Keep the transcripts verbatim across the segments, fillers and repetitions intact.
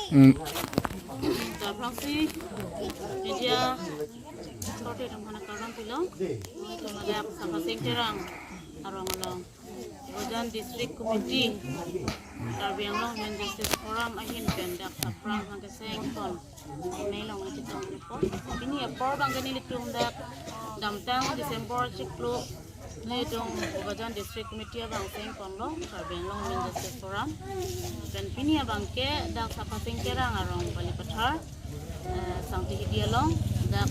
Hmm. Aphrangsi media korte atum aphan kardom pilo. Dak Sapasing Terang arong along Bokajan District Committee, Karbi Anglong Women Justice Forum ahin pen dak Sapran abang keseng pon. Nai long aji tong po. Pini apor abang ke nelitum dak damtang December chiklo nelitum Bokajan District Committee abang seng ponlo, Karbi Anglong Women Justice Forum. Pen pini abang ke dak Sapasing Terang arong Balipathar, eh, Sangti Hidi along dak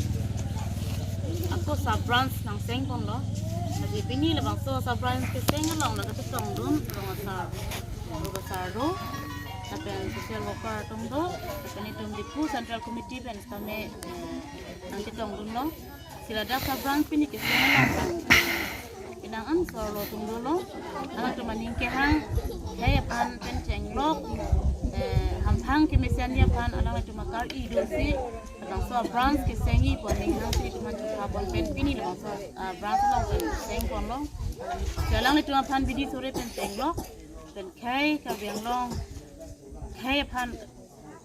ako sub branch nangseng ponlo. Lasi pini labangso sub branch keseng along nangkachetongdun rong asar, rong asar do, lapen social worker atum do, lapen itum Diphu Central Committee pen sitame, eh, nangchetongdunlo. Lasi ladak sub branch pini keseng along pen pinang an sorlo atum dolo. Alangtum aning kehang, khei aphan pen chenglok, eh, hamphang kemesen aphan alangtum akar-i dosi, labangso branch kesengji pu aning hangsi itum aphan chupha pon pen pini labangso, ah, branch along pen seng ponlo. Lasi alanglitum aphan bidi sore pen chenglok, pen khei Karbi Anglong, khei aphan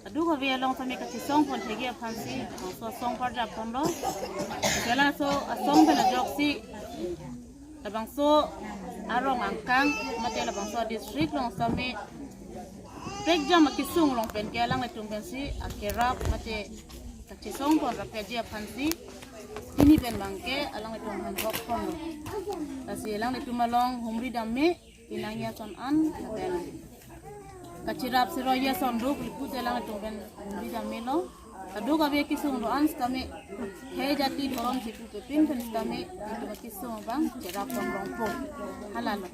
kadokave along sitame kachesong pon thekji aphansi labangso asong parjap ponlo. Lasi laso asong pen ajoksi labangso arong angkang mate labangso district along sitame prekjam akesung along pen ke alanglitum pensi akerap mate kachesong pon rapji aphansi pini pen abang ke alanglitum aphan hok ponlo. Lasi alanglitum along humri dam me, pinang ason an, lapen kacherap seroi ason do pu pute alanglitum pen humri dam melo. Kadokave kesung do-an sitame, khei jati dhorom si pu pepin pen sitame itum akesung abang cherap pon longpo. Halalo.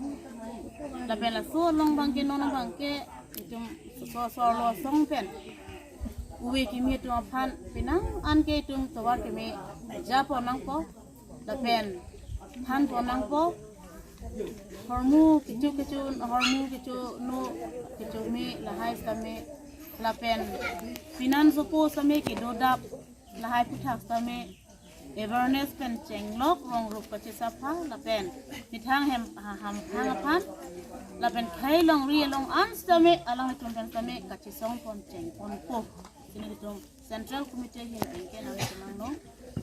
Lapen laso along abang ke non abang ke itum so sorlo asong pen uve kimi atum aphan pinang an ke itum tovar kimi ja pon nangpo, lapen than pon nangpo. Hormu kecho kecho, hormu kecho no, kecho me lahai sitame, lapen pinan sopo sitame kedo dap lahai aphuthak sitame awareness pen chenglok rong rup kachesapha, lapen methang hem ha- hamphang aphan, lapen khei longri along an sitame alanglitum pen sitame kachesong pon cheng ponpo. Lasi nelitum Central Committee ahin pen ke nangchenangno,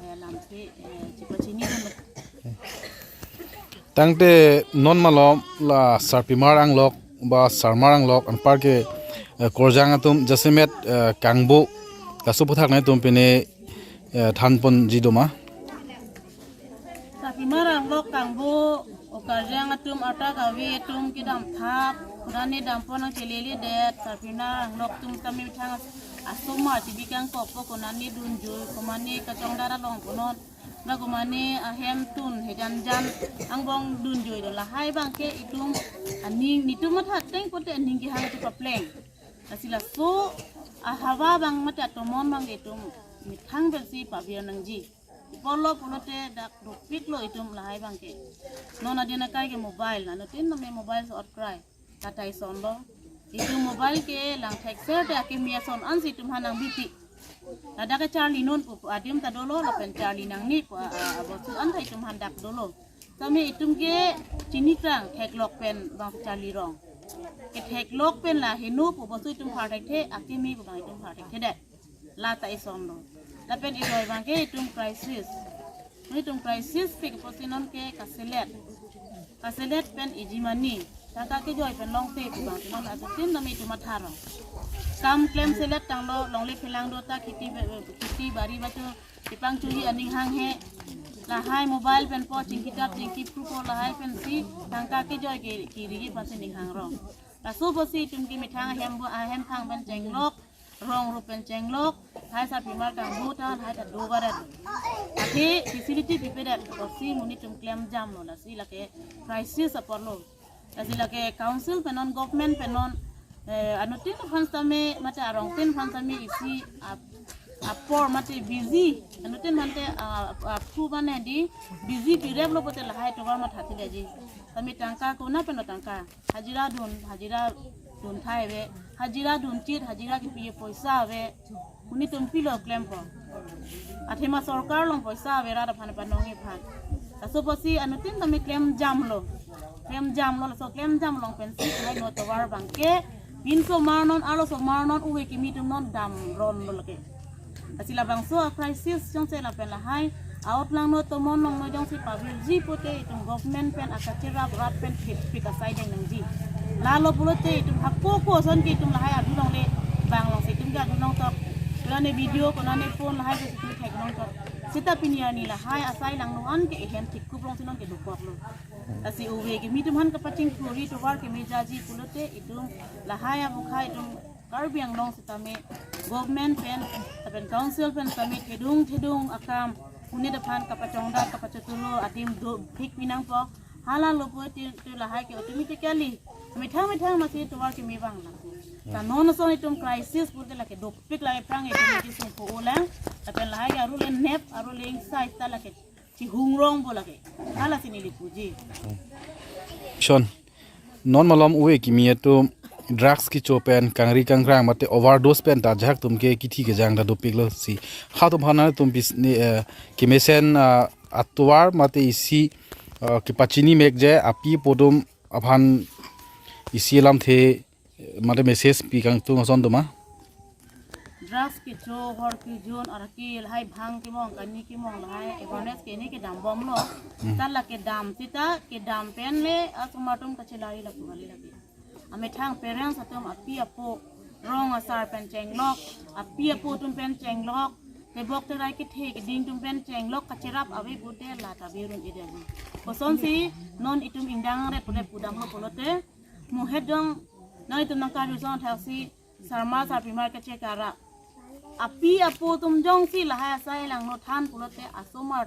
eh, lamthe, eh, chepachinidunlo. Tangte non malom la sarpimar anglok ba sarmar anglok anparke, eh, korjang atum jasemet, eh, kangbo laso aphuthak nangtum pine, eh, than ponji doma. Sarpimar anglok kangbo, o karjang atum arta kave atum kedam thap, konane dam pon nangcheleledet, sarpimar anglok atum tame methang asomar chibi kangkokpo, konane dunjui, konane kachongdar along konon, ba konane ahem tun hejanjan angbong dunjui do, lahai abang ke itum aning, netum matha ateng pute aning kehang chepapleng. Lasi laso ahawa abang mate atomon abang itum methang pensi pavir nangji. Pulo pulote dak dopiklo itum lahai abang ke. Non adin akai ke mobile, anuttin tame mobile so-ot krai. Tata isonlo. Itum mobile ke lang thekser te akimi ason ansi itum aphan nangbipi. Ladak ke charli non pu adim ta dolo, lapen charli nangne pu a, a, abostu an ta itum aphan dak dolo. Tame itum ke chinikrang theklok pen abang charli rong. Ketheklok pen la heno pu bostu itum phar thekthe, akimi pu abang itum phar thekthedet. Lata isonlo. Lapen ijoi abang ke itum crisis. Itum crisis pik pusi non ke kaselet. Kaselet pen iji mani. Tangka kejoi pen longte pu abang non adutin tame itum matha rong. Kam klem selet tanglo, longle phelang do ta kheti ba-, kheti bari bacho chepangchuli aning hanghe. Lahai mobile pen po chingki tap chingki phrupo lahai pensi tangka kejoi ke kiri aphansi ning hang rong. Laso apotsi itum ke methang ahem bo, ahemphang pen chenglok, rong rup pen chenglok, lahai sarpimar kangbo ta lahai ta dovaret. Athe facility pipedet, apotsi monit atum klem jamlo, lasi lake crisis apotlo. Lasi lake council pen non, government pen non, eh, anuttin aphan sitame mate arongtin aphan sitame isi ap- apor mate busy, anuttin mate, ah, aphu mane di busy pirep lo pute lahai tovar matha thile ji. Tame tangka kona pen lo tangka. Hajira dun, hajira dun thai ave, hajira dun chit, hajira kepi poisa ave. Monit atum pilo klempo. Athema sorkar along poisa ave rat aphan panongji aphan. Laso apotsi anuttin tame klem jamlo. Klem jamlo, laso klem jam along pensi hai no tovar abang ke Pinsomar non, arlosomar non, ove kimi atum non damron lo lake. Lasi labangso a crisis jongsi lapen lahai a-out langno tomon longno jongsi pavirji pute itum government pen akacherap rap pen thepik asai deng nangji. Lalo pulote itum hako ko ason ke itum lahai adu longle bang longsi itum ke adu longtok. Konane video, konane phone lahai ke itum thek longtok. Seta pini arni lahai asai langno an ke ehem thikup longsi non ke dukok lo. Lasi ove kimi atum aphan kapachingthurji, tovar kemeji pulote itum lahai abukhai itum Karbi Anglong sitame government pen, lapen council pen sitame thedung thedung akam unit aphan kapachongdat kapachothulo adim dopik pinangpo. Halalo pulote itum lahai ke automatically methang methang masi tovar keme vang lang. Ta non ason itum crisis pulote lake dopik lake phrang itum ke sungko ulang. Lapen lahai ke arule nep, arule ingsai ta lake chihungrongpo lake. Halasi neli puji. Shon. Non malom ove kimi atum drugs kecho pen kangri kangkrang mate overdose pen ta ajahak atum ke kithi kejang ta dopik lo si. Ha atum aphan atum pis ni, eh, kemesen, ah, atovar mate isi, ah, kepachini mekje api apo atum aphan isi lamthe mate message pi kangtung ason atum ma? Drugs kecho, hor kejun, arki lahai, bhang kemong, kani kemong lahai awareness ke ne kedam bomlo. Hmm. Ta la kedam seta kedam pen le asomar atum kachelari lapu kali lake. Amethang parents atum api apo, rong asar pen chenglok, api apo atum pen chenglok, tebok terai kethe keding atum pen chenglok kacherap ave pute la ta berun ide avi. Kosonsi non itum ingdang ret pute pudamlo pulote, muhet jong non itum nangkarju son thaksi sarma sarpimar kachekara. Api apo atum jongsi lahai asai langno than pulote asomar